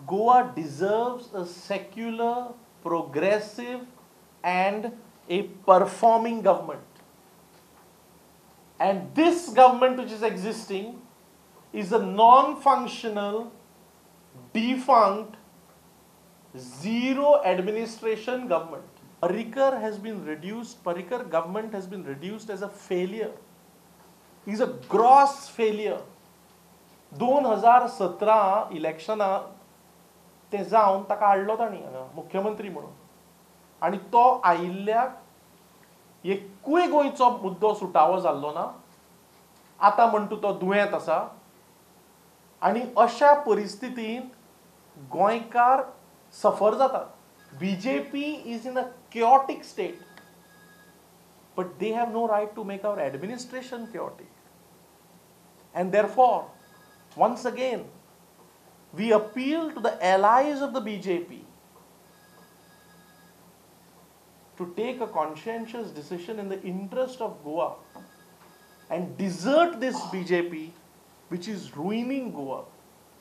Goa deserves a secular, progressive and a performing government. And this government which is existing is a non-functional, defunct, zero administration government. Parrikar has been reduced, Parrikar government has been reduced as a failure. Is a gross failure. 2017 इलेक्शना ते जावन ताका हाडलो तांणी हांगा मुख्यमंत्री म्हणून, आनी तो आयिल्ल्याक एकूय गोंयचो मुद्दो सुटावो जाल्लो ना. आतां म्हणटा तो दुयेंत आसा आनी अशा परिस्थितींत गोंयकार सफर जातात. BJP is in a chaotic state, but they have no right to make our administration chaotic. And therefore, once again, we appeal to the allies of the BJP to take a conscientious decision in the interest of Goa and desert this BJP, which is ruining Goa,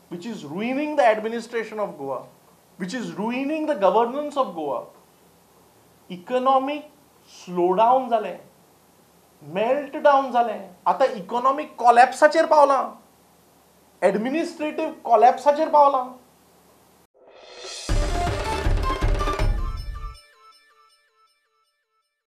which is ruining the administration of Goa, which is ruining the governance of Goa. Economic slowdown जालें, meltdown जालें, आतां economic कॉलॅप्साचेर पावलां, administrative कॉलॅप्साचेर पावलां.